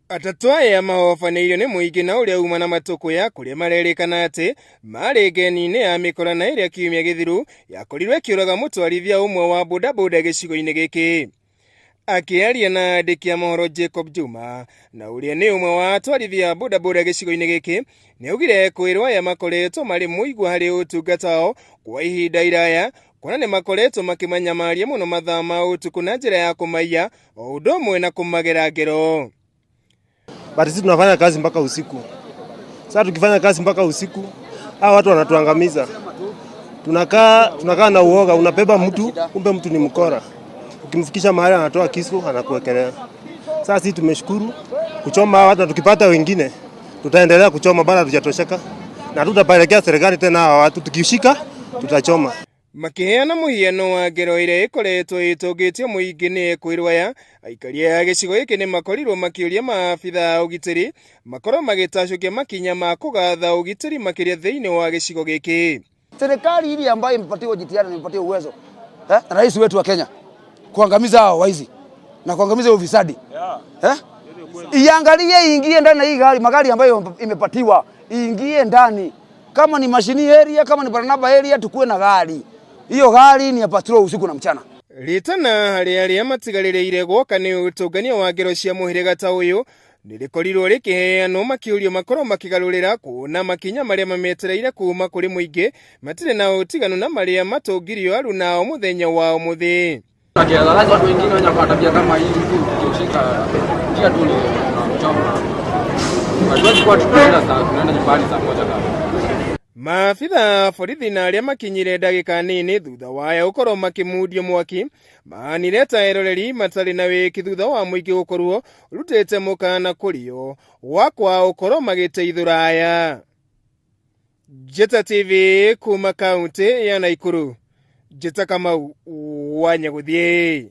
Atatũ aya mahobanĩirio nĩ mũingĩ na ũrĩa uma na matũkũya kũrĩa marerĩkana atĩ marĩ ngeni-inĩ ya mĩkora na ĩrĩa kiumia gĩthiru yakorirwo ĩkĩũraga mũtwarithia ũmwe wa bodaboda gĩcigo-inĩ gĩkĩ. Akĩaria na andĩki a mohoro Jacob Juma na ũrĩa nĩ ũmwe wa atwarithia a bodaboda gĩcigo-inĩ gĩkĩ nĩ augire kwĩrwo aya makoretwo marĩ mũigua harĩ ũtungata wao kwa ihinda iraya kuona nĩ makoretwo makĩmanyamaria mũno mathaa ma ũtukũ na njĩra ya kũmaiya o ũndũ ũmwe na kũmagera ngero. But sisi tunafanya kazi mpaka usiku. Sasa tukifanya kazi mpaka usiku, hawa watu wanatuangamiza. Tunakaa na uoga, unabeba mtu, kumbe mtu ni mkora. Ukimfikisha mahali anatoa kisu anakuwekelea. Sasa sisi tumeshukuru kuchoma hawa watu, na tukipata wengine tutaendelea kuchoma, bado hatujatosheka na tutapelekea serikali tena hawa watu, tukishika tutachoma. Makĩheana mũhiano wa ngero ĩrĩa ĩkoretwo ĩtũngĩtio mũingĩ nĩ ekwĩrwo aya, aikari a gĩcigo gĩkĩ nĩ makorirwo makĩũria maabitha a ũgitĩri makorwo magĩtacũkia makinya ma kũgatha ũgitĩri makĩria thĩinĩ wa gĩcigo gĩkĩ. Serikali ile ambayo imepatiwa jitihada na imepatiwa uwezo na rais wetu wa Kenya kuangamiza hao waizi na kuangamiza ufisadi, Iangalie, iingie ndani na hii gari, magari ambayo imepatiwa iingie ndani, kama ni mashini area, kama ni Barnaba area, tukue na gari hiyo. Gari ni ya patrol usiku na mchana. Ritana harĩ arĩa matigarĩrĩire gwoka nĩ ũtũngania wa ngero cia mũhĩrĩga ta ũyũ nĩ rĩkorirwo rĩkĩheanwo makĩũrio makorwo makĩgarũrĩra kuona makinya marĩa mametereire kuma kũrĩ mũingĩ matirĩ na ũtiganu na marĩa matũngirio aruna o mũthenya wa ũmũthĩ. Watu wengine wenye kwa tabia kama hii, mtu ukishika njia tu ni unamchoma. Hatuwezi kuwa tunaenda nyumbani saa 1 kama. Maabitha a borithi na arĩa makinyire ndagĩka nini thutha wa aya gũkorwo makĩmundio mwaki mahanire ta eroreri matarĩ na wĩki thutha wa mũingĩ gũkorwo ũrutĩte mũkana kũrĩo wa kwaga gũkorwo magĩteithũra aya. Njĩta TV kuma kaunti ya Naikuru, Njĩta Kamau wa Nyagũthiĩ.